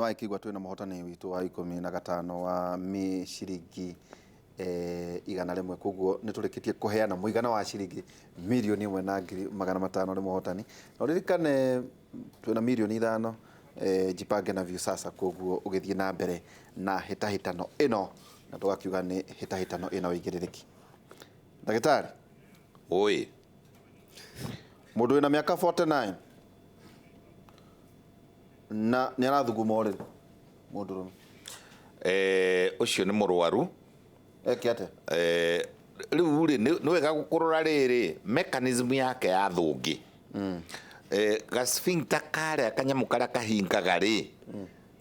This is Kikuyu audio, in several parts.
Nĩ wagĩkĩigua twĩna mũhotani witũ wa 15 wa mi ciringi 100. Koguo nĩ tũrĩkĩtie kũheana mũigana wa ciringi 1,500,000 nĩ mũhotani. Na ũririkane twĩna 5 mirioni, Jipange na Viusasa. Koguo ũgĩthiĩ na mbere na hĩtahĩtano ĩno, na tũgakiuga nĩ hĩtahĩtano ĩna ũigĩrĩrĩki. Ndagĩtarĩ, Oi. mũndũ wĩna mĩaka 49 na nĩ arathuguma ũrĩrĩ, mũndũrũme. Ũcio nĩ mũrwaru. Eke atĩa? Rĩu rĩ, nĩ wega kũrora rĩrĩ mechanism yake ya thũngĩ, ga sphincter karĩa, kanyamũ karĩa kahingaga rĩ.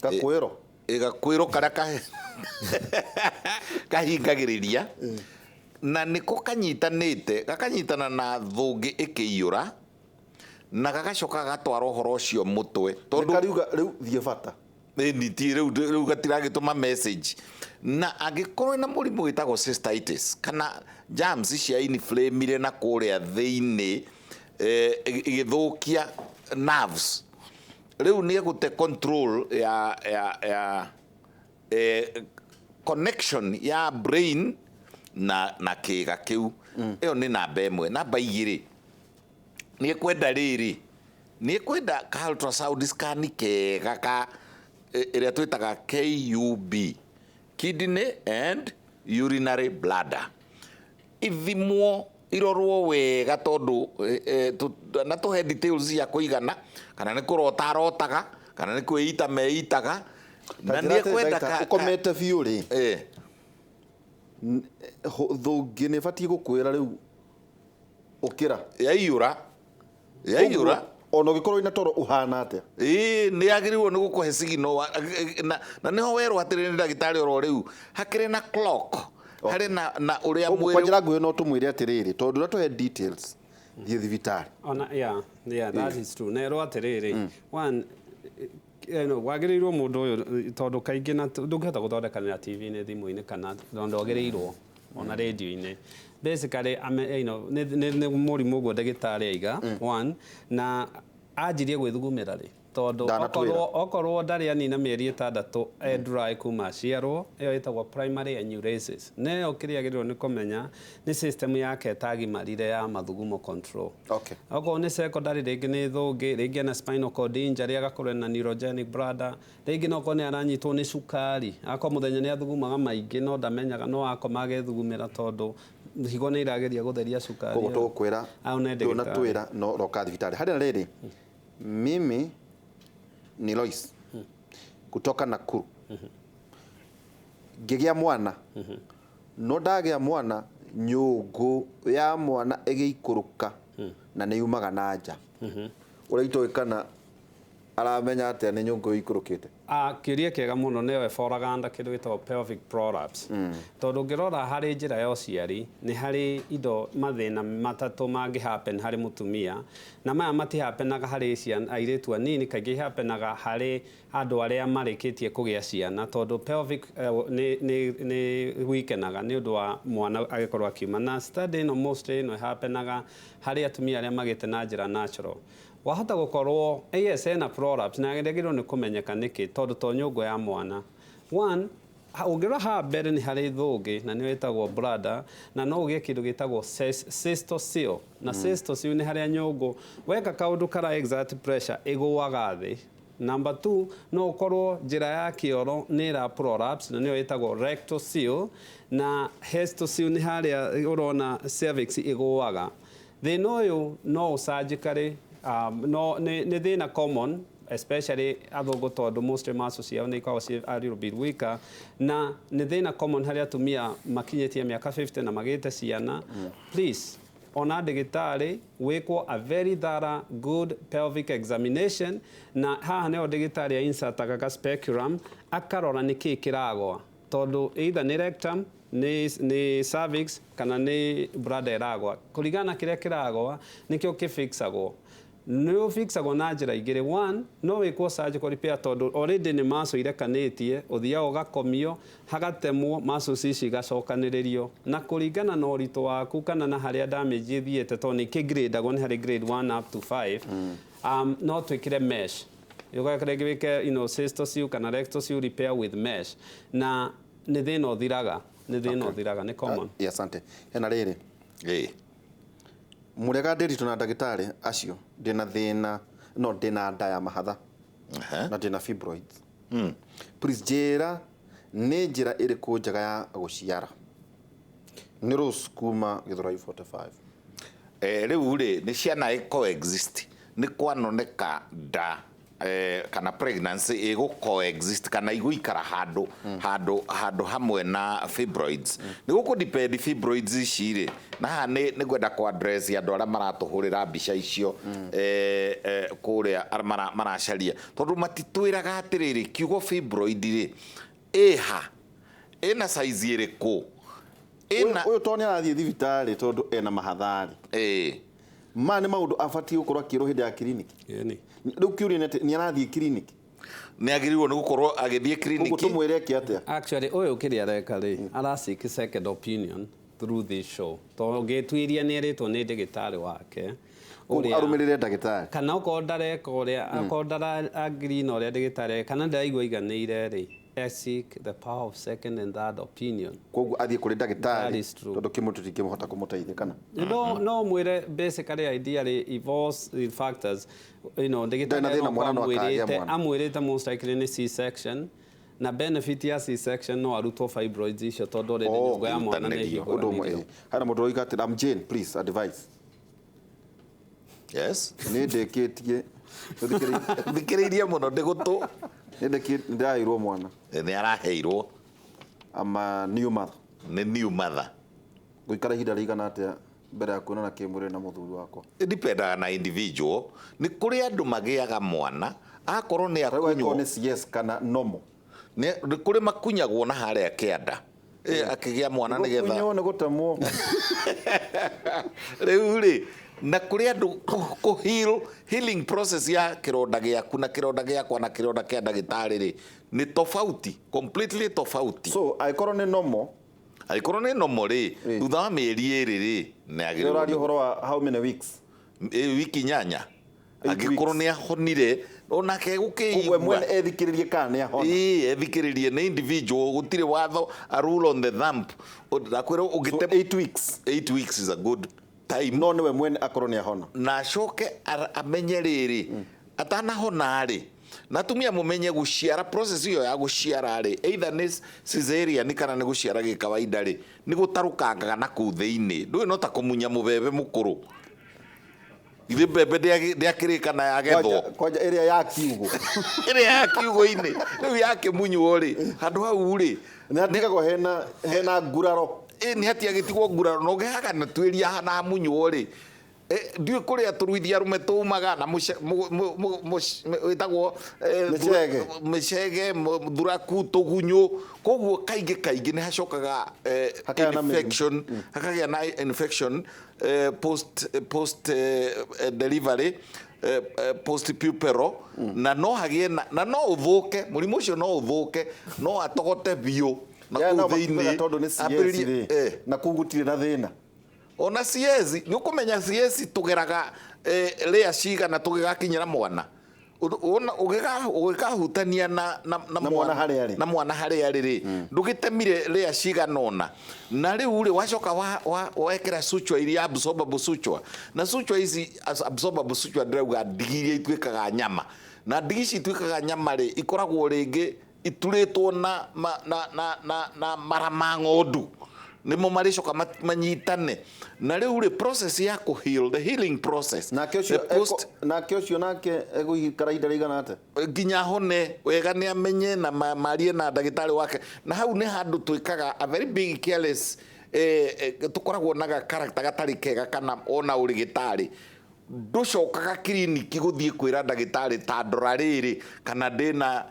Gakwĩro. Gakwĩro karĩa kahingagĩrĩria na nĩko kanyitanĩte, gakanyitana na thũngĩ ĩkĩiyũra, na gagacoka gagatwara ũhoro ũcio mũtwe. Tondũ kariuga rĩu thiĩ bata. Ĩni ti rĩu gatiragĩtũma message. Na angĩkorwo na mũrimũ wĩtagwo cystitis kana germs cia inflamire na kũrĩa thĩinĩ, igĩthũkia nerves, rĩu nĩ egũte control ya connection ya brain na kĩga kĩu. Ĩyo nĩ namba 1. Namba 2, nĩ ekwenda rĩrĩ, nĩ ekwenda ka ultrasound scan kega ka ĩrĩa twĩtaga KUB, kidney and urinary bladder, ithimwo, irorwo wega, tondũ na tũhe details cia kũigana, kana nĩ kũrota arotaga, kana nĩ kwĩita meitaga, na nĩ ekwenda ũkomete biũ rĩ, thũngĩ nĩ ĩbatiĩ gũkwĩra rĩu ũkĩra. Yaiyũra, yaiyũra. Ona ũngĩkorwo wĩna toro ũhana atĩa. Ĩĩ, nĩ yagĩrĩirwo nĩ gũkũhe signal na nĩho werwo atĩrĩ nĩ ndagĩtarĩ oro rĩu hakĩrĩ na clock, harĩ na ũrĩa Koguo kwa mwĩrĩ. Njĩra nguhĩ no tũmwĩre atĩrĩrĩ, tondũ ndũratũhe details, thiĩ thibitarĩ. Ona yeah, that is true. Nerwo atĩrĩrĩ, one, wagĩrĩirwo mũndũ ũyũ, tondũ kaingĩ na ndũngĩhota gũthondekanĩra TV-inĩ, thimũ-inĩ, kana ndwagĩrĩirwo ona radio-inĩ. Basically nĩ mũrimũ ũguo ndagĩtarĩ aiga one na anjirie gwĩthugumĩra rĩ, tondũ Ndanatwĩra. okorwo ndarĩ anina mĩeri 6 e dry kuma aciarwo, ĩyo ĩtagwo primary enuresis. Na ĩyo kĩrĩa agĩrĩirwo nĩ kũmenya nĩ system yake ĩtagimarire ya mathugumo control. Okorwo nĩ secondary, rĩngĩ nĩ thũngĩ, rĩngĩ ena spinal cord injury, agakorwo ena neurogenic bladder, rĩngĩ no korwo nĩ aranyitwo nĩ cukari, agakorwo mũthenya nĩ athugumaga maingĩ no ndamenyaga, no akoma agethugumĩra tondũ higo nĩ irageria gũtheria cukari Koguo ĩyo. Tũgũkwĩra Au nĩ ndagĩtarĩ. Ndũnatwĩra, no roka thibitarĩ. Harĩ na rĩrĩ, mimi ni Lois kutoka Nakuru, ngĩgĩa mwana, no ndagĩa mwana nyũngũ ya mwana ĩgĩikũrũka na nĩ yumaga na nja. Ũrĩa itoĩ kana aramenya atĩa nĩ nyũngũ ĩikũrũkĩte? Ah, kĩũria kĩega mũno. Nĩyo ĩboraga nda, kĩndũ gĩtagwo pelvic prolapse. Tondũ ũngĩrora harĩ njĩra ya ũciari, nĩ harĩ indo mathĩna matatũ mangĩ happen harĩ mũtumia, na maya matihappenaga harĩ ciana, airĩtu anini. Kaingĩ happenaga harĩ andũ arĩa marĩkĩtie kũgĩa ciana, tondũ pelvic nĩ weakenaga nĩ ũndũ wa mwana agĩkorwo akiuma. Na study ĩno mostly ĩno ĩhappenaga harĩ atumia arĩa magĩte na njĩra natural. Wahota gũkorwo yes ena prolapse na yagĩrĩirwo nĩ kũmenyeka nĩkĩ, tondũ to nyũngũ ya mwana. One, ũngĩrora haha mbere nĩ harĩ thũngĩ na nĩyo ĩtagwo bladder, na no ũgĩe kĩndũ gĩtagwo cystocele. Na cystocele nĩ harĩa nyũngũ weka kaũndũ kara exert pressure ĩgũaga thĩ. Number two, no ũkorwo njĩra ya kĩoro nĩ ĩra prolapse na nĩyo ĩtagwo rectocele. Na hestocele nĩ harĩa ũrona cervix ĩgũaga. Thĩna ũyũ no ũcanjĩkarĩ, no nĩ thĩna common, especially athũngũ, tondũ mostly muscles ciao nĩ ikoragwo ciĩ a little bit weaker. Na nĩ thĩna common harĩ atumia makinyĩtie mĩaka 50 na magĩte ciana. Please ona ndagĩtarĩ, wĩkwo a very thorough good pelvic examination. Na haha nĩho ndagĩtarĩ a insertaga ga speculum, akarora nĩkĩĩ kĩragwa, tondũ either nĩ rectum, nĩ cervix, kana nĩ bladder ĩragwa. Kũringana na kĩrĩa kĩragwa nĩkĩo kĩfixagwo. Nĩ ũfixagwo na njĩra igĩrĩ. One, no wĩkwo surgical repair, tondũ already nĩ muscle irekanĩtie. Ũthiaga ũgakomio, hagatemwo, muscles ici igacokanĩrĩrio. Na kũringana na ũritũ waku kana na harĩa damage ĩthiĩte, tondũ nĩ kĩgradagwo, nĩ harĩ grade 1 up to 5, no twĩkĩre mesh. Ũgoka rĩngĩ wĩke cystocele kana rectocele repair with mesh, na nĩ thĩna ũthiraga, nĩ thĩna ũthiraga, nĩ common. Ah, asante. Hena rĩrĩ. Ĩĩ. Mũrega ndĩritũ na ndagĩtarĩ acio, ndĩna thĩna, no ndĩna nda ya mahatha na ndĩna fibroids. Please njĩra nĩ njĩra ĩrĩkũ njega ya gũciara. Nĩ Rose kuma Gĩthũrai 45. Rĩu rĩ, nĩ ciana coexist, nĩ kwanoneka nda kana pregnancy ĩgũ coexist kana igũikara handũ handũ hamwe na fibroids. Nĩ gũkũ depend fibroids ici rĩ, na haha nĩ ngwenda kũ address andũ arĩa maratũhũrĩra mbica icio kũrĩa arĩa maracaria, tondũ matitwĩraga atĩrĩrĩ, kiugo fibroid rĩ, ĩha ĩna size ĩrĩkũ? Ĩna Ũyũ to nĩ arathiĩ thibitarĩ tondũ ena mahatharĩ. Ma nĩ maũndũ abatiĩ gũkorwo akĩrwo hĩndĩ ya kiriniki. Ĩni. Rĩu kĩũria nĩ atĩ nĩ arathiĩ kiriniki? Nĩ agĩrĩirwo nĩ gũkorwo agĩthiĩ Ũguo kiriniki. tũmwĩre eke atĩa? Actually, ũyũ kĩrĩa areka rĩ, ara seek second opinion through this show. Tondũ ngĩtuiria nĩ erĩtwo nĩ ndagĩtarĩ wake. Ũguo arũmĩrĩre ndagĩtarĩ. Kana okorwo ndareka ũrĩa, okorwo ndara agree na ũrĩa ndagĩtarĩ areka, kana ndaraigua aiganĩire rĩ, I seek the power of second and third opinion. Koguo athiĩ kũrĩ ndagĩtarĩ, That is true. tondũ kĩmwe tũtingĩhota kũmũteithia kana? No mwĩre basically idea rĩ, involves the factors, Ndari na ndagĩtarĩ thĩna mwana no akagĩa mwana. amwĩrĩte most likely nĩ C-section, na benefit ya C-section no arutwo fibroids icio tondũ already Oh, nyũngũ ya mwana nĩ irutanĩrio. Ũndũ ũmwe, ĩhingũranĩirio. ĩĩ. Hena mũndũ ũroiga atĩ, I'm Jane, please advise. Yes. Nĩ ndĩkĩtie. Thikĩrĩria. Thikĩrĩirie mũno ndĩ gũtũ. Nĩ ndĩraheirwo mwana. Nĩ araheirwo. I'm a new mother. Nĩ new mother. Gũikara ihinda rĩigana atĩa mbere ya kuonana kĩmwĩrĩ na mũthuri wakwa? It dependaga na individual. Nĩ kũrĩ andũ magĩaga mwana, akorwo nĩ Rĩu angĩkorwo akunywo. nĩ CS kana normal. Nĩ kũrĩ makunyagwo na harĩa kĩanda. Akĩgĩa mwana nĩgetha Gũkunywo nĩ gũtemwo. Rĩu rĩ, na kũrĩ andũ kũ heal, healing process ya kĩronda gĩaku na kĩronda gĩakwa na kĩronda kĩa ndagĩtarĩ rĩ, nĩ tofauti, completely tofauti. So, angĩkorwo nĩ normal, Angĩkorwo nĩ normal rĩ, thutha wa mĩeri ĩrĩ rĩ, nĩ Nĩ ũraria agĩrĩirwo ũhoro wa how many weeks? Wiki 8. Eight Angĩkorwo weeks. nĩ ahonire, onake Koguo we mwene gũkĩigua. ethikĩrĩrie kana nĩ ahona. Ĩĩ, ethikĩrĩrie nĩ individual, gũtirĩ watho, a rule on the thumb. Ndakwĩra ũngĩte So, 8 weeks. 8 weeks is a good time. No nĩwe mwene akorwo nĩ ahona. Na acoke amenye rĩrĩ, atanahona rĩ, na atumia mũmenye gũciara, process ĩyo ya gũciara rĩ, either nĩ cesarean kana nĩ gũciara gĩkawaida rĩ, nĩ gũtarũkangaga na kũu thĩinĩ. Ndũĩ no ta kũmunya mũbebe mũkũrũ. Ithe mbembe ndĩakĩrĩka na yagethwo. Kwanja ĩrĩa ya kiugũ. Ĩrĩa ya kiugũ-inĩ. Rĩu yakĩmunywo rĩ, handũ hau rĩ, Nĩ hatigagwo hena nguraro. Nĩ hatiagĩtigwo nguraro, na ũngĩhaga na tuĩria na hamunywo rĩ, ndiũĩ kũrĩa tũruithia arũme tũmaga na wĩtagwo, Mĩcege. mĩcege, thuraku, tũgunyũ. Koguo kaingĩ kaingĩ nĩ hacokaga, Hakagĩa na mĩrimũ. infection, hakagĩa na infection, post delivery, post puerperal, na no hagĩe na, na no ũthũke, mũrimũ ũcio no ũthũke, no atogote biũ na Ya, kũu no thĩinĩ, makiugaga tondũ nĩ CS ambĩrĩrie, rĩ, na kũu gũtirĩ na thĩna. Ona CS, nĩ ũkũmenya CS tũgeraga, rĩa cigana tũgĩgakinyĩra mwana. Ũgĩkahutania na Na mwana harĩa arĩ. Na mwana harĩa arĩ rĩ, ndũgĩtemire rĩa cigana ũna. Na rĩu rĩ, wacoka wekĩra suture iria absorbable suture. Na suture ici, absorbable suture ndĩrauga ndigi iria ituĩkaga nyama. Na ndigi ici ituĩkaga nyama rĩ, ikoragwo rĩngĩ iturĩtwo na mara ma ng'ondu. Nĩmo marĩcoka manyitane. Na rĩu rĩ, process ya kũ heal, the healing process. Nake ũcio The post nake ũcio nake egũikara ihinda rĩigana atĩa? Nginya ahone wega nĩ amenye na marie na ndagĩtarĩ wake. Na hau nĩ handũ twĩkaga a very big careless, tũkoragwo na ga character gatarĩ kega kana ona ũrĩgĩtarĩ. Ndũcokaga kiriniki gũthiĩ kwĩra ndagĩtarĩ ta ndora rĩrĩ kana ndĩna,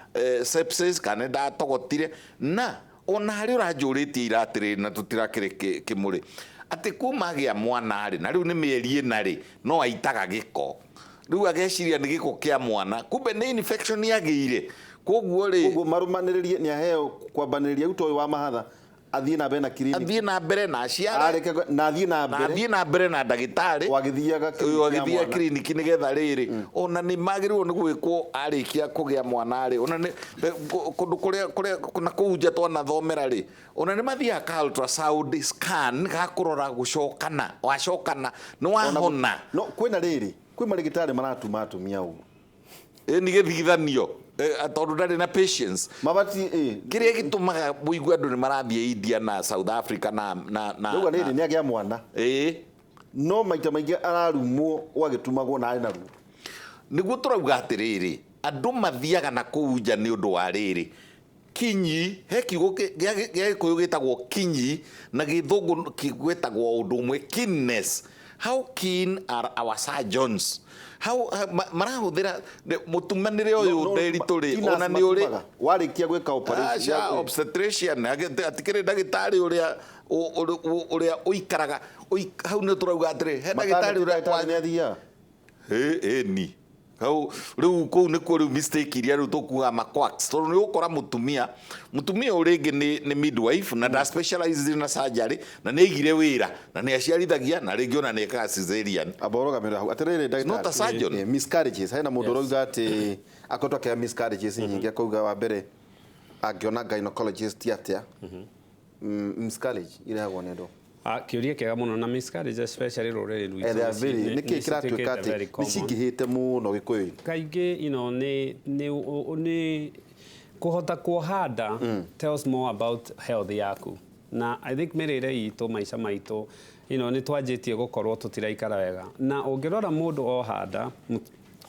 sepsis kana nĩ ndatogotire. Na ona harĩa ũranjũrĩtie ira atĩrĩrĩ na tũtirakĩrĩ kĩmũrĩ atĩ kuma agĩa mwana rĩ, na rĩu nĩ mĩeri ĩna rĩ, no aitaga gĩko. Rĩu ageciria nĩ gĩko kĩa mwana, kumbe nĩ infection yagĩire. Koguo rĩ, Koguo marũmanĩrĩrie nĩ aheo kwambanĩrĩria rĩu ta ũyũ wa mahatha, Athiĩ na mbere na kiriniki. Athiĩ na mbere na aciare. Arĩke na athiĩ na Na mbere. Athiĩ na mbere na ndagĩtarĩ. Wagĩthiaga kiriniki ya wagĩthiaga mwana. Kiriniki nĩgetha rĩrĩ ona nĩ magĩrĩirwo nĩ gwĩkwo arĩkia kũgĩa mwana rĩ, ona nĩ kũndũ kũrĩa na kũu nja twanathomera rĩ, ona nĩ mathiaga ka ultrasound scan ga kũrora gũcokana wacokana nĩ wahona. No kwĩna rĩrĩ, kwĩ marĩgĩtarĩ maratuma atumia ũguo. Ĩ nĩ gĩthigithanio, tondũ ndarĩ na patience. Mabati ĩ. Kĩrĩa gĩtũmaga mũigue andũ nĩ marathiĩ India na South Africa na Rĩu rĩrĩ nĩ agĩa mwana. No maita maingĩ ararumwo gwagĩtumagwo na arĩ na ruo. Nĩguo tũrauga atĩrĩrĩ, andũ mathiaga na kũu nja nĩ ũndũ wa rĩrĩ kinyi, he kiugo gĩa Gĩkũyũ gĩtagwo kinyi na Gĩthũngũ gwĩtagwo ũndũ ũmwe keenness. How keen are our surgeons? How marahũthĩra mũtumanĩre ũyũ Nderitu rĩ, ona nĩ ũrĩ warĩkia gwĩka operation. Aca, obstetrician atikĩrĩ ndagĩtarĩ ũrĩa ũrĩa ũikaraga hau nĩ tũrauga atĩrĩ he ndagĩtarĩ ũrĩa ndagĩtarĩ nĩ athiaga. Ĩ ni hau rĩu kũu nĩkuo rĩu mistake iria rĩu tũkuaga ma quacks, tondũ nĩ ũgũkora mũtumia ũyũ rĩngĩ nĩ midwife na nda specialize na surgery na nĩ aigire wĩra na nĩ aciarithagia na rĩngĩ ona nĩ ekaga cesarean. Amba ũrũgamĩrĩra hau atĩrĩrĩ ndagĩtarĩ. Not a surgeon. Miscarriages, hena mũndũ ũrauga atĩ akoretwo akĩgĩa miscarriages nyingĩ, akauga wa mbere angĩona gynecologist atĩa? Miscarriage irehagwo nĩ ndũ? Ah, kĩũria kĩega mũno, na miscarriage especially rũrĩrĩ rwitũ They are very nĩkĩ kĩratuĩka nĩ atĩ very nĩ common. cingĩhĩte mũno Gĩkũyũ-inĩ? Kaingĩ nĩ kũhota kuoha nda tells more about health yaku, na I think mĩrĩre itũ, maica maitũ, nĩ twanjĩtie gũkorwo tũtiraikara wega. Na ũngĩrora mũndũ oha nda,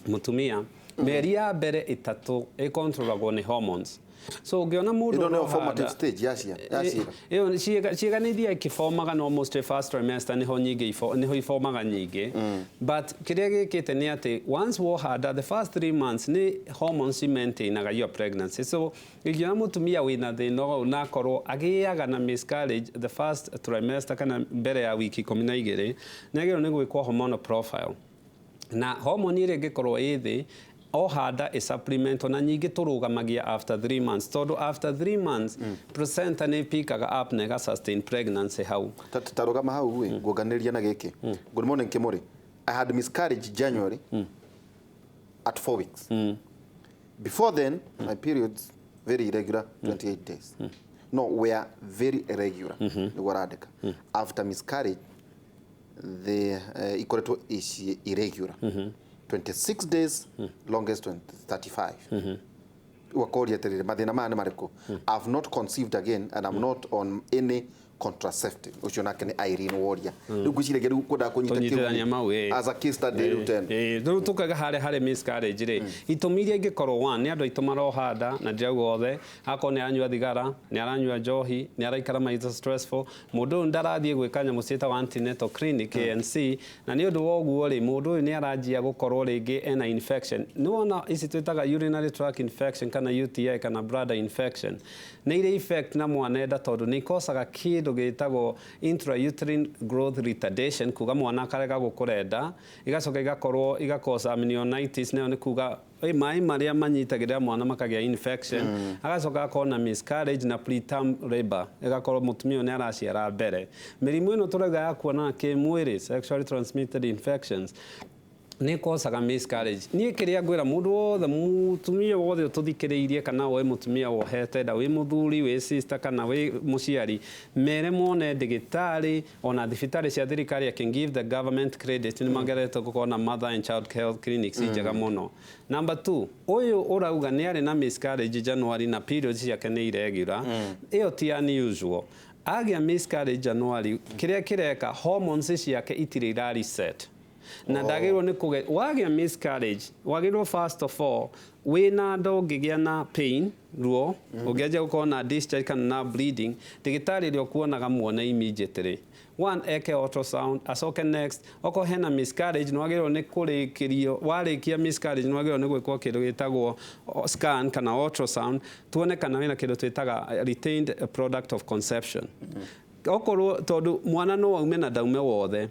mũtumia, mĩeri ya mbere 3 ĩkontrolagwo nĩ hormones. So ũngĩona mũndũ Ĩno nĩyo ũroha formative nda- stage ya ciana, ya ciĩga. Ĩyo ciĩga nĩ ithiaga ikĩbomaga, no mostly first trimester nĩho nyingĩ nĩho ibomaga nyingĩ. But kĩrĩa gĩkĩte nĩ atĩ once woha nda, the first 3 months nĩ hormones maintainaga your pregnancy. So ingĩona mũtumia wĩna thĩna ũyũ na akorwo agĩaga na miscarriage the first trimester kana mbere ya wiki 12, nĩ agĩrĩirwo nĩ gwĩkwo hormonal profile. Na hormone ĩrĩa ĩngĩkorwo ĩ thĩ, oha nda ĩ supplement, na nyingĩ tũrũgamagia after 3 months, tondũ after 3 months placenta nĩ pikaga up na ĩga sustain pregnancy hau. Ta rũgama hau ĩ, nguonganĩria na gĩkĩ. Good morning Kimori, I had miscarriage January at 4 weeks. Before then my periods very irregular, 28 days. No, were very irregular. Nĩguo arandĩka. After miscarriage the ikoretwo ici irregular, 26 days, longest 35. Wakoria atĩrĩrĩ, mathĩna maya nĩ marĩkũ? I've not conceived again and I'm not on any contraceptive. Ũcio nake nĩ Irene Woria. Rĩu ngwĩciria rĩu kwendaga kũnyita Tũnyitithania mau, ĩ. as a case study rĩu tena. Ĩ, rĩu tũkauga harĩa harĩ miscarriage rĩ, itũmi iria ingĩkorwo, one, nĩ andũ aitũ maroha nda, na ndirauga othe, akorwo nĩ aranyua thigara, nĩ aranyua njohi, nĩ araikara maica stressful, mũndũ ũyũ ndarathiĩ gwĩka nyamũ ciĩtagwo antenatal clinic, ANC, na nĩ ũndũ wa ũguo rĩ, mũndũ ũyũ nĩ aranjia gũkorwo rĩngĩ ena infection. Nĩ wona ici twĩtaga urinary tract infection kana UTI kana bladder infection, nĩ irĩ effect na mwana enda, tondũ nĩ ikosaga kĩndũ gĩtagwo intrauterine growth retardation, kuga mwana akarega gũkũra nda, igacoka igakorwo igakosa amnionitis, nayo nĩ kuga maĩ marĩa manyitagĩrĩra mwana makagĩa infection, agacoka agakorwo na miscarriage na preterm labor, ĩgakorwo mũtumia ũyũ nĩ araciara mbere. Mĩrimũ ĩno tũrauga ya kuonana kĩmwĩrĩ, sexually transmitted infections, nĩ kosaga miscarriage. Niĩ kĩrĩa ngwĩra mũndũ wothe, mũtumia wothe ũtũthikĩrĩirie, kana we mũtumia wohete nda, wĩ mũthuri, wĩ sister kana wĩ mũciari, mere mone ndagĩtarĩ. Ona thibitarĩ cia thirikari, I can give the government credit, nĩ magerete gũkorwo na mother and child health clinics njega mũno. Number 2, ũyũ ũrauga nĩ arĩ na miscarriage January na periods ciake nĩ irregular, ĩyo ti unusual. Agĩa miscarriage January, kĩrĩa kĩreka, hormones ciake itirĩ ira reset, na ndagĩrĩirwo nĩ kũge wagĩa miscarriage, wagĩrĩirwo first of all wĩna nda, ũngĩgĩa na pain, ruo, ũngĩanjia gũkorwo na discharge kana na bleeding, ndagĩtarĩ ũrĩa ũkuonaga muone immediately. One, eke ultrasound, acoke next okorwo hena miscarriage, nĩ wagĩrĩirwo nĩ kũrĩkĩrio, warĩkia miscarriage nĩ wagĩrĩirwo nĩ gwĩkwo kĩndũ gĩtagwo scan kana ultrasound, tuone kana wĩna kĩndũ twĩtaga retained product of conception. Okorwo tondũ mwana no aume na ndaume wothe.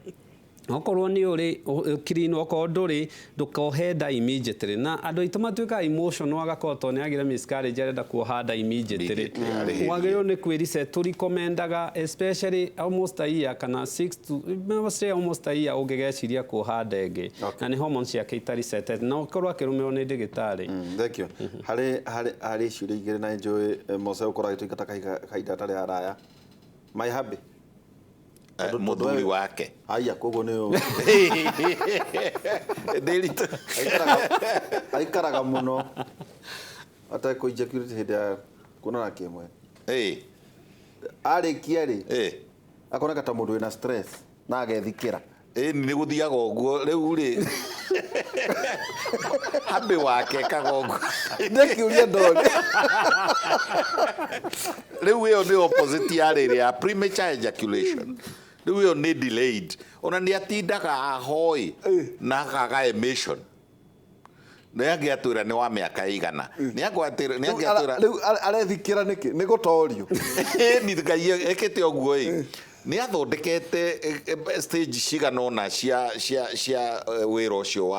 Okorwo nĩ ũrĩ clean, okorwo ndũrĩ, ndũkohe nda immediately. Na andũ aitũ matuĩkaga emotional, agakorwo tondũ nĩ agire miscarriage arenda kuoha nda immediately. Immediately, arĩhĩrie. Wagĩrĩirwo nĩ kwĩreset. Tũrecommendaga especially almost a year kana 6 to say almost a year ũngĩgeciria kuoha nda ĩngĩ. Na nĩ hormones ciake itareseted, na ũkorwo akĩrũmĩrĩrwo nĩ ndĩgĩtarĩ. Thank you. Harĩ ciũria igĩrĩ na njũĩ Mose ũkorwo agĩtũingata kahinda gatarĩ haraya. My hubby. Mũthuri wake. Aya, koguo nĩ Ndĩritũ. Aikaraga mũno atekũ ejaculate hĩndĩ ya kuonana kĩmwĩrĩ. Arĩkia rĩ, akoneka ta mũndũ wĩna stress na agethikĩra. Nĩ gũthiaga ũguo rĩu rĩ. Hubby wake kaga ũguo. Ndĩkiũria ndori. Rĩu ĩyo nĩ opposite ya rĩrĩ ya premature ejaculation. Rĩu ĩyo nĩ delayed. Ona nĩ atindaga ahoi na akaga emission. Nĩ angĩatwĩra nĩ wa mĩaka ĩigana. Nĩ angĩatwĩra Rĩu arethikĩra nĩkĩ? Nĩ gũtorio. Nĩ Ngai ekĩte ũguo ĩ. Nĩ athondekete stage cigana ũna cia wĩra ũcio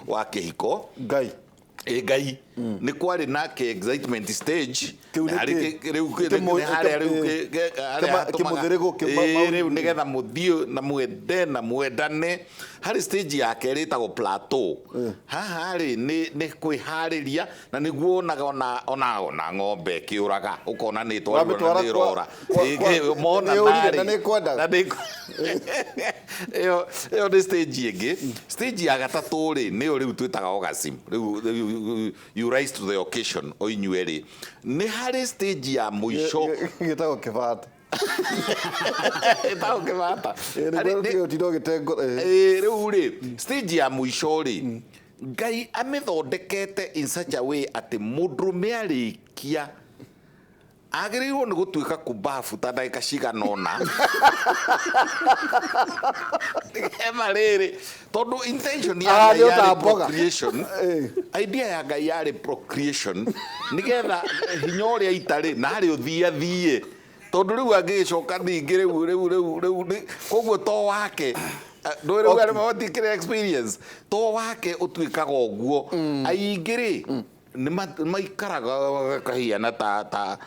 wa kĩhiko. Ngai. Ngai. Nĩ kwarĩ na kĩ excitement stage. Kĩu nĩ Harĩ kĩ? rĩu nĩ harĩa rĩu harĩa hatũmaga- Kĩmũthĩrĩgũ, Rĩu nĩgetha mũthiĩ na mwende na mwendane. Harĩ stage ya kerĩ ĩtagwo plateau. Haha rĩ, nĩ kwĩharĩria na nĩguo wonaga ona ng'ombe ĩkĩũraga, ũkona nĩ ĩtwarirwo na Wamĩtwara nĩ ĩrora. Mona nĩ yũrire narĩ. na nĩ ĩkwendaga. Na nĩ ĩyo nĩ stage ĩngĩ. Stage ya gatatũ rĩ, nĩyo rĩu twĩtaga orgasm. Rĩu you rise to the occasion o inyuĩ erĩ. Nĩ harĩ stage ya mũico. Gĩtagwo kĩbata. Gĩtagwo kĩbata. Nĩguo ũtinda ũgĩtengũra, Rĩu rĩ, stage ya mũico rĩ, Ngai amĩthondekete in such a way atĩ mũndũrũme arĩkia agĩrĩirwo nĩ gũtuĩka kumbabu ta ndagĩka cigana ũna. Ema rĩrĩ, tondũ intention ya Arathiĩ Ngai ota yarĩ mboga. procreation. Idea ya Ngai yarĩ procreation, nĩgetha hinya ũrĩa itarĩ na harĩ ũthiathiĩ. Tondũ rĩu angĩgĩcoka ningĩ rĩu, rĩu, rĩu, rĩu, nĩ, koguo to wake, ndũĩ rĩu arĩa matikĩrĩ experience, to wake ũtuĩkaga ũguo. Aingĩ rĩ, nĩ maikaraga kahiana ta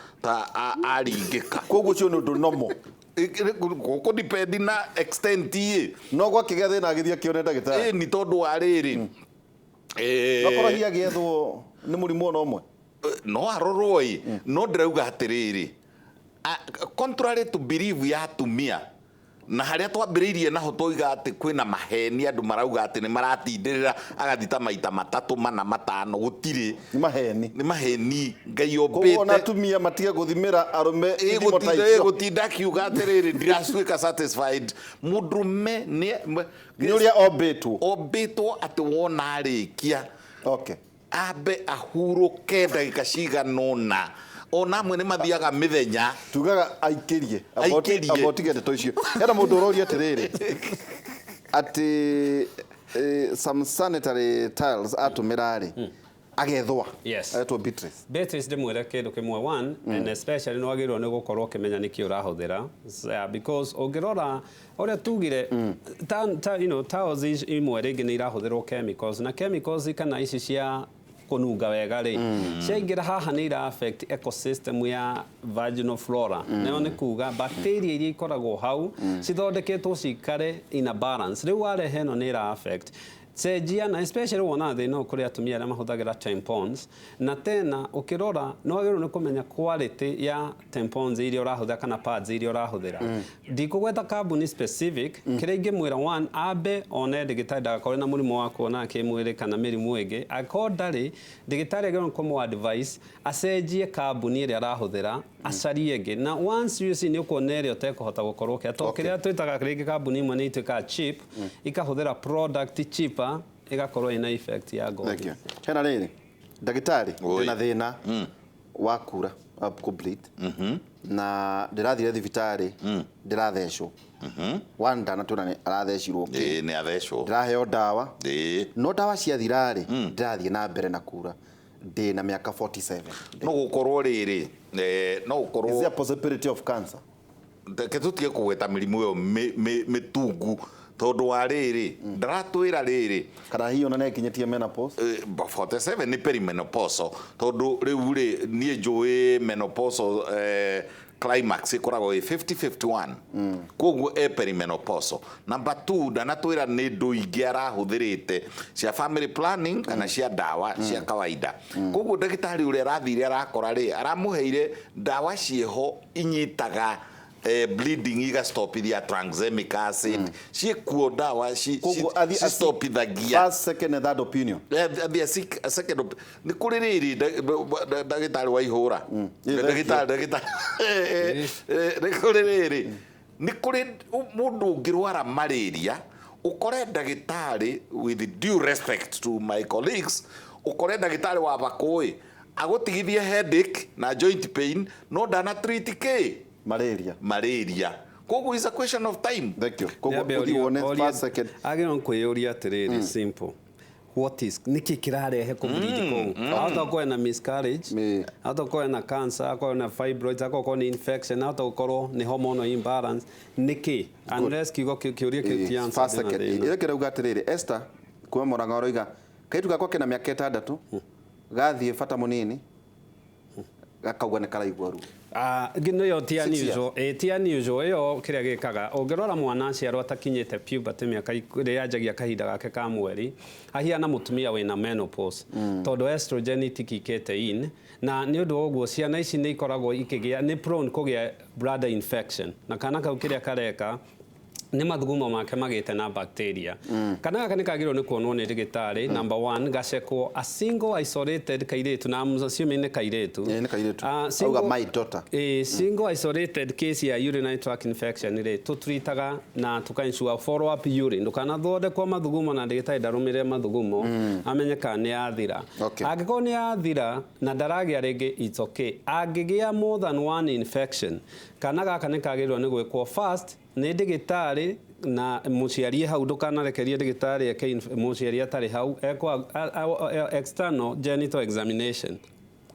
aringĩka. Koguo ũcio nĩ ũndũ normal. Gũkũ depend na extent ĩ. No gwakĩgĩa thĩna agĩthiĩ akĩone ndagĩtarĩ. Nĩ tondũ wa rĩrĩ. Okorwo hihi agĩethwo nĩ mũrimũ ona ũmwe. No arorwo ĩ, no ndĩrauga atĩrĩrĩ, contrary to belief ya atumia, na harĩa twambĩrĩirie naho twoiga atĩ kwĩna maheni andũ marauga atĩ nĩ maratindĩrĩra agathi ta maita matatũ mana matano, gũtirĩ. Nĩ maheni. Nĩ maheni. Ngai Koguo ona ombĩte. atumia matige gũthimĩra arũme ithimo ta icio. Gũtinda akiuga atĩrĩrĩ, ndiratuĩka satisfied. Mũndũrũme nĩ Nĩ ũrĩa ombĩtwo. Ombĩtwo atĩ wona arĩkia. Ambe ahurũke ndagĩka cigana ũna. Ona amwe nĩ mathiaga mĩthenya. Tugaga aikĩrie. Aikĩrie. Abotige ndeto icio. Hena mũndũ ũroria atĩrĩrĩ, atĩ some sanitary tiles atũmĩra rĩ, agethwa. Yes. Agetwo Beatrice. Beatrice, ndĩmwĩre kĩndũ kĩmwe, one, and especially nĩ wagĩrĩirwo nĩ gũkorwo ũkĩmenya nĩkĩ ũrahũthĩra. Because ũngĩrora ũrĩa tugire, towels imwe rĩngĩ nĩ irahũthĩrwo chemicals, na chemicals kana ici cia kũnunga wega rĩ, ciaingĩra haha nĩ ira affect ecosystem ya vaginal flora. Nayo nĩ kuga bacteria iria ikoragwo hau cithondeketwo cikare in a balance. Rĩu warehe ĩno nĩ ira affect. Cenjia, na especially wona thĩna ũyũ kũrĩ atumia arĩa mahũthagĩra tampons, na tena ũkĩrora nĩ wagĩrĩirwo nĩ kũmenya quality ya tampons iria ũrahũthĩra kana pads iria ũrahũthĩra. Ndikũgweta kambuni specific, kĩrĩa ingĩmwĩra, one, ambe one ndagĩtarĩ ndagakorwo na mũrimũ wa kuona kĩmwĩrĩ kana mĩrimũ ĩngĩ. Angĩkorwo ndarĩ, ndagĩtarĩ agĩrĩirwo nĩ kũmũ advice acenjie kambuni ĩrĩa arahũthĩra, acarie ĩngĩ. Na once you see nĩ ũkuona ĩrĩa ũtekũhota gũkorwo ũkĩa, tondũ kĩrĩa twĩtaga rĩngĩ kambuni imwe nĩ ituĩkaga cheap, ikahũthĩra product cheaper, ĩgakorwo ĩna effect ya ngothi. Thank you. Hena rĩrĩ, ndagĩtarĩ, Oi. ndĩna thĩna wa kura, wa kũ-bleed. Na ndĩrathire thibitarĩ, ndĩrathecwo. One, ndanatwĩra nĩ arathecirwo kĩ. Ĩĩ, nĩ athecwo. Ndĩraheo ndawa. Ĩĩ. No ndawa ciathira rĩ, ndĩrathiĩ na mbere na kura. Ndĩna mĩaka 47. No gũkorwo rĩrĩ, no gũkorwo Is there a possibility of cancer? Reke tũtige kũgweta mĩrimũ ĩyo mĩtungu, Tondũ wa rĩrĩ, ndaratwĩra rĩrĩ. Kana hihi ona nĩ akinyĩtie menopause. 47 nĩ perimenopausal, tondũ rĩu rĩ, niĩ njũĩ menopausal climax ĩkoragwo ĩ 50 51, koguo e perimenopausal. Number 2, ndanatwĩra nĩ ndũ ingĩ arahũthĩrĩte cia family planning kana cia ndawa cia kawaida. Koguo ndagĩtarĩ ũrĩa arathire arakora rĩ, aramũheire ndawa ciĩho inyitaga bleeding, igastopithia tranexamic acid, ciĩkuo ndawa Koguo cistopithagia. First, second and third opinion. Athiĩ second nĩ kũrĩ rĩrĩ, ndagĩtarĩ wa ihũra. Yeah. Ndagĩtarĩ, nĩ kũrĩ rĩrĩ, nĩ kũrĩ mũndũ ũngĩrwara malaria, ũkore ndagĩtarĩ, with due respect to my colleagues, ũkore ndagĩtarĩ wa bakũĩ agũtigithie headache na joint pain, no ndana treat kĩ? Malaria. Malaria. Koguo is a question of time. Thank you. Koguo ũthiĩ wone first, second. Agĩrĩirwo nĩ kwĩyũria atĩrĩrĩ, simple, what is, nĩkĩ kĩrarehe kũbleed kũu? Ahota gũkorwo na miscarriage, ahota gũkorwo na cancer, akorwo na fibroids, akorwo nĩ infection, ahota gũkorwo nĩ hormonal imbalance. Nĩkĩ? Unless kiugo kĩũria kĩu ti answer. First, second. Ĩrĩa kĩrauga atĩrĩrĩ, Esther kuma Murang'a ũroiga kairĩtu gakwa kena mĩaka 6, gathiĩ bata mũnini gakauga nĩ karaigua ruo. Ah, gino ĩyo ti 6 unusual, ti unusual ĩyo. Kĩrĩa gĩkaga, ũngĩrora mwana aciarwo atakinyĩte puberty, mĩaka ĩrĩa yanjagia kahinda gake ka mweri, ahiana mũtumia wĩna menopause, tondũ estrogen itikikĩte in, na nĩ ũndũ wa ũguo ciana ici nĩ ikoragwo ikĩgĩa, nĩ prone kũgĩa bladder infection. Na kana kau kĩrĩa kareka nĩ mathugumo make magĩte na bacteria. Kana gaka nĩ kagĩrĩirwo nĩ kuonwo nĩ ndagĩtarĩ. Number one, gacekwo a single isolated kairĩtu, na I'm assuming nĩ kairĩtu. Ĩĩ, nĩ kairĩtu. Ah, Auga "my daughter". Single isolated case ya urinary tract infection rĩ, tũtreataga na tuka ensure follow up urine. Ndũkanathondekwo mathugumo na ndagĩtarĩ ndarũmĩrĩre mathugumo amenye kana nĩ yathira. Angĩkorwo nĩ yathira na ndaragĩa rĩngĩ, it's okay. Angĩgĩa more than one infection, kana gaka nĩ kagĩrĩirwo nĩ gwĩkwo first nĩ ndagĩtarĩ na mũciari hau. Ndũkanarekerie ndagĩtarĩ eke mũciari atarĩ hau. Ekwo external genital examination,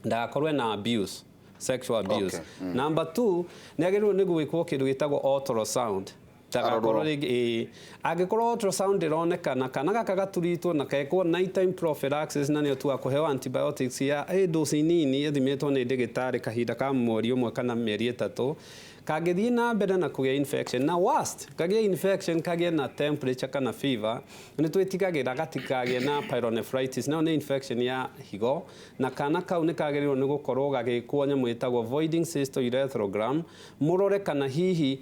ndagakorwe na abuse, sexual abuse. Number two, nĩ agĩrĩirwo nĩ gwĩkwo kĩndũ gĩtagwo ultrasound, ndagakorwo Arorwo. rĩngĩ. Ĩĩ, angĩkorwo ultrasound ĩronekana, kana gaka gaturitwo na kekwo nighttime prophylaxis, na nĩyo tuga kũheo antibiotics ya dosi nini ĩthimĩtwo nĩ ndagĩtarĩ kahinda ka mweri 1 kana mĩeri 3, kangĩthiĩ na mbere na kũgĩa infection, na worst kagĩa infection, kagĩe na temperature kana fever, nĩ twĩtigagĩra gatikagĩe na pyelonephritis, nayo nĩ infection ya higo. Na kana kau nĩ kagĩrĩirwo nĩ gũkorwo gagĩkwo nyamũ ĩtagwo voiding cystourethrogram, mũrore kana hihi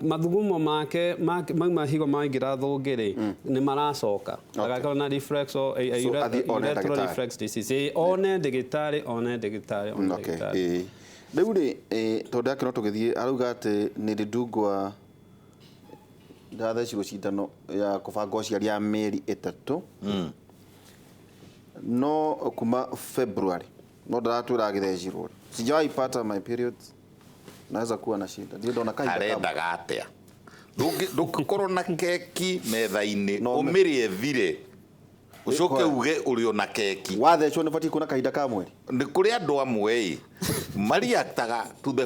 mathugumo make mauma higo maingĩra thũngĩrĩ nĩ maracoka, ndagakorwo na reflex or So, athiĩ one urethral ndagĩtarĩ. Reflex disease. Ĩ, one ndagĩtarĩ, one ndagĩtarĩ, one ndagĩtarĩ. Ĩĩ. Rĩu rĩ, tondũ akĩno tũgĩthiĩ, arauga atĩ nĩrĩndungwa ndathecirwo cindano ya kũbanga ũciari ya mĩeri 3, no kuma February no ndaratwĩra agĩthecirwo, "Sijawahi pata my periods, naweza kuwa na shida." Ndio ndona kahinda Arendaga atĩa? Ndũngĩkorwo na keki metha-inĩ No, ũmĩrĩe thire, ũcoke Ĩkwa. uge ũrĩ ona keki. Wathecwo nĩ batiĩ kuona kahinda ka mweri. Nĩ kũrĩ andũ amwe ĩ mariactaga to the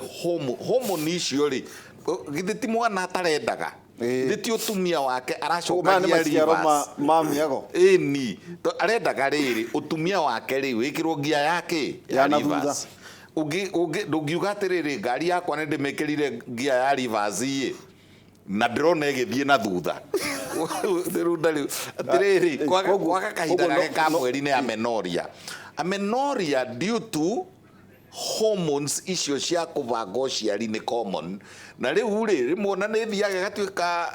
hormone icio rĩ, githĩ ti mwana atarendaga? Ĩĩ. Githĩ ti ũtumia wake Maya nĩ aracokagia maciaro ma reverse? ma mĩago. Ĩni arendaga rĩrĩ, ũtumia wake rĩ, wĩkĩrwo ngia yake Ya na thutha. Reverse. Ndũngiuga atĩrĩrĩ, ngari yakwa nĩ ndĩmĩkĩrire ngia ya reverse ĩ, na ndĩrona ĩgĩthiĩ na thutha rĩu ndarĩ atĩrĩrĩ. Kwaga kahinda Koguo gake ka mweri nĩ amenorrhea, amenorrhea due to hormones icio cia kũbanga ũciari nĩ common. Na rĩu rĩ, rĩmwe ona nĩ ĩthiaga ĩgatuĩka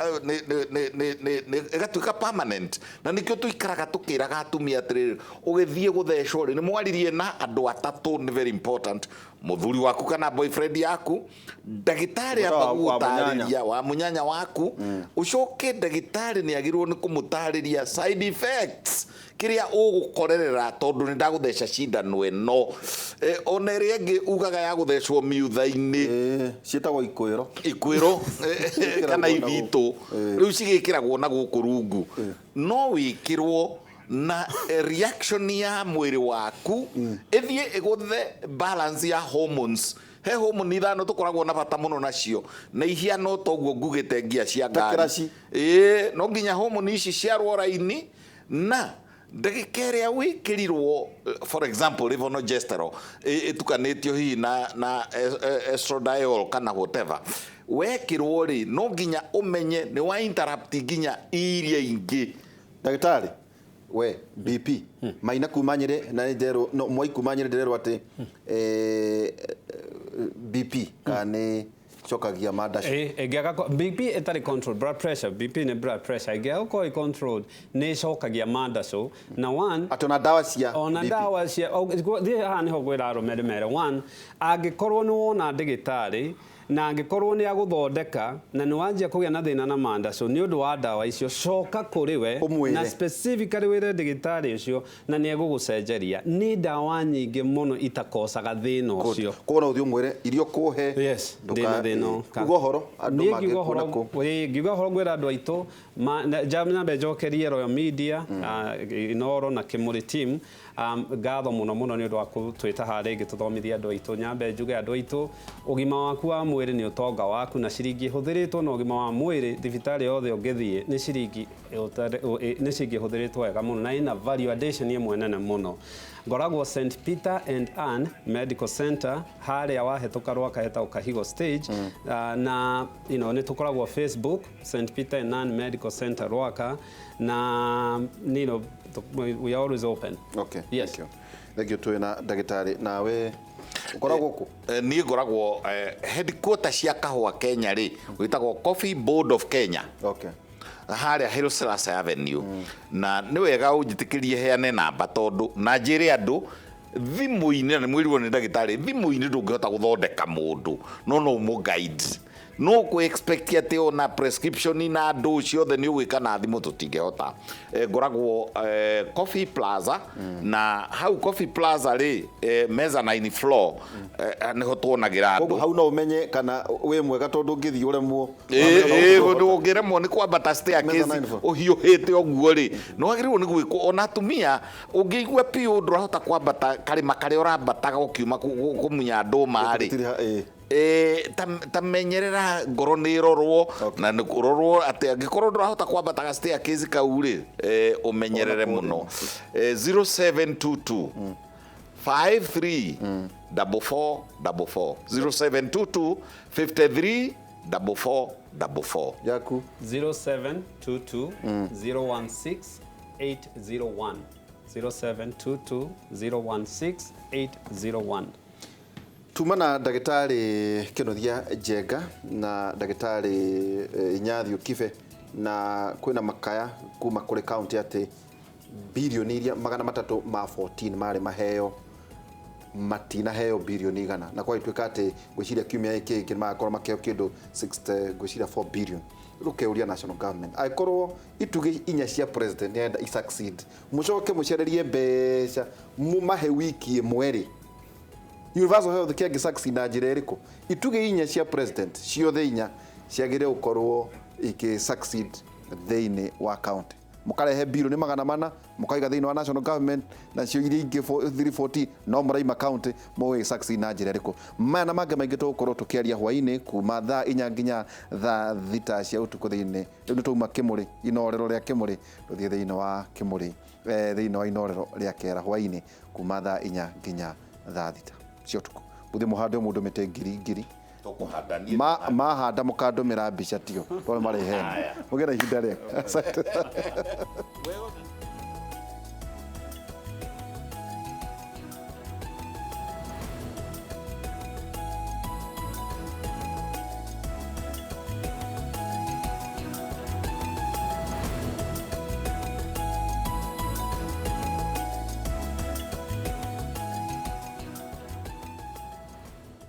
ĩgatuĩka permanent, na nĩkĩo tũikaraga tũkĩraga atumia atĩrĩrĩ, ũgĩthiĩ gũthecwo rĩ, nĩ mwaririe na andũ atatũ, nĩ very important, mũthuri waku kana boyfriend yaku, ndagĩtarĩ Mũta amba wa mũnyanya. gũgũtarĩria wa mũnyanya waku, ũcoke ndagĩtarĩ nĩ agĩrĩirwo nĩ kũmũtarĩria side effects kĩrĩa ũgũkorerera, tondũ nĩ ndagũtheca cindano ĩno. Ona ĩrĩa ĩngĩ ugaga ya gũthecwo miutha-inĩ. Ĩĩ, ciĩtagwo ikwĩro. Ikwĩro kana na ithitũ. Rĩu cigĩkĩragwo na gũkũ rungu, no wĩkĩrwo na reaction ya mwĩrĩ waku ĩthiĩ ĩgũthe balance ya hormones. He homoni ithano tũkoragwo na bata mũno nacio, na ihiana o toguo ngugĩte ngia cia Ta ngari. kĩraci. Ĩĩ, no nginya homoni ici ciarwo raini na ndagĩka ĩrĩa wĩkĩrirwo, for example levonorgestrel ĩtukanĩtio hihi na estradiol kana whatever, wekĩrwo rĩ, no nginya ũmenye nĩ wa interrupt nginya iria ingĩ. Ndagĩtarĩ we BP Maina kuma Nyĩrĩ na njerwo no Mwai kuma Nyĩrĩ ndĩrerwo atĩ BP kana nĩ cokagia mandacu. Ĩngĩaga BP ĩtarĩ control, blood pressure, BP nĩ blood pressure, ĩngĩaga gũkorwo ĩ controlled nĩ ĩcokagia mandacũ na one Atĩ ona ndawa cia ona BP. Ndawa cia thiĩ haha nĩho ngwĩra arũme ndĩmere, one, angĩkorwo nĩ wona ndĩgĩtarĩ na angĩkorwo nĩ agũthondeka na nĩ wanjia kũgĩa na thĩna na mandacũ nĩ ũndũ wa ndawa icio, coka kũrĩ we. Ũmwĩre. Na specifically wĩre ndĩgĩtarĩ ũcio na nĩ egũgũcenjeria. Nĩ ndawa nyingĩ mũno itakocaga thĩna ũcio. Koguo no ũthiĩ ũmwĩre irio kũhe. Yes, ndĩna thĩna. Uga ũhoro andũ Niĩ ngiuga mangĩkuona ũhoro kũ? Ĩĩ, ngiuga ũhoro ngwĩra andũ aitũ nyambe njokerie Royal Media, Inoro na Kimuri team, ngatho mũno mũno nĩ ũndũ wa gũtwĩta haha rĩngĩ tũthomithie andũ aitũ. Nyambe njuge andũ aitũ, ũgima waku wa mwĩrĩ nĩ ũtonga waku, na ciringi ĩhũthĩrĩtwo na ũgima wa mwĩrĩ thibitarĩ yothe ũngĩthiĩ nĩ ciringi nĩ ciringi ĩhũthĩrĩtwo wega mũno na ĩna value addition ĩmwe nene mũno. Ngoragwo St Peter and Ann Medical Center harĩa wahĩtũka Rwaka hetagwo Kahigo stage. Na nĩ tũkoragwo Facebook, St Peter and Ann Medical Center Rwaka, na we are always open. Okay. Yes. Thank you. Thank you. Twĩ na ndagĩtarĩ, nawe ũkoragwo kũ? Niĩ ngoragwo headquarter cia kahũa Kenya rĩ, wĩtagwo Coffee Board of Kenya, harĩa Hillside Avenue. Na nĩ wega ũnjĩtĩkĩrie heane namba, tondũ na njĩre andũ thimũ-inĩ, na nĩ mwĩrirwo nĩ ndagĩtarĩ, thimũ-inĩ ndũngĩhota gũthondeka mũndũ, no ũmũ guide. No kũ expect atĩ ona prescription na andũ ciothe nĩ ũgwĩka na thimũ, tũtingĩhota. Ngoragwo Coffee Plaza, na hau Coffee Plaza rĩ, mezzanine floor, nĩho tuonagĩra Koguo andũ. Hau no ũmenye kana wĩ mwega, tondũ ũngĩthiĩ ũremwo. Ũngĩremwo nĩ kwambata staircase Mezzanine floor. Ũhiũhĩte ũguo rĩ, nĩ wagĩrĩirwo nĩ gwĩkwo. Ona atumia, ũngĩigua piũ ndũrahota kwambata karĩma karĩa ũrambataga ũkiuma kũmunya ndũma rĩ, ta menyerera ngoro nĩ ĩrorwo na nĩ kũrorwo atĩ angĩkorwo ndũrahota kwambata ga staircase kau rĩ, ũmenyerere mũno. 0722 53 44 44, 0722 53 44 44. Yaku? 0722 016 801, 0722 016 801. Tuma na ndagĩtarĩ Kĩnuthia Njenga na ndagĩtarĩ Inyathiũ Kibe, na kwĩna makaya kuma kũrĩ kaunti atĩ birioni iria 314 marĩ maheo matinaheo birioni 100, na kwagĩtuĩka atĩ ngwĩciria kiumia gĩkĩ kĩngĩ magakorwo makĩheo kĩndũ 60, ngwĩciria 4 billion. Rũkeuria national government, angĩkorwo itugĩ inya cia president nĩarenda i succeed, mũcoke mũcererie mbeca mũmahe wiki ĩmwe rĩ, universal health care succeed na njĩra ĩrĩkũ? Itugĩ inya cia president ciothe inya ciagĩrĩire gũkorwo ikĩ succeed thĩinĩ wa county, mũkarehe birioni 400 mũkaiga thĩinĩ wa national government, nacio iria ingĩ 314 no mũraima county, mũgĩ succeed na njĩra ĩrĩkũ? Maya na mangĩ maingĩ tũgũkorwo tũkĩaria hwaĩ-inĩ kuma thaa 4 nginya thaa 6 cia ũtukũ thĩinĩ. Rĩu nĩ twauma Kĩmũrĩ, inorero rĩa Kĩmũrĩ, tũthiĩ thĩinĩ wa Kĩmũrĩ, thĩinĩ wa inorero rĩa Kera hwaĩ-inĩ kuma thaa 4 nginya thaa 6 cia ũtukũ. Mũthiĩ mũhande mũndũ mĩtĩ ngiri ngiri. Tũkũhanda niĩ. Mahanda mũkandũmĩra mbica, tio tondũ marĩhena. Mũgĩe na ihinda rĩega. Asante. Wewe.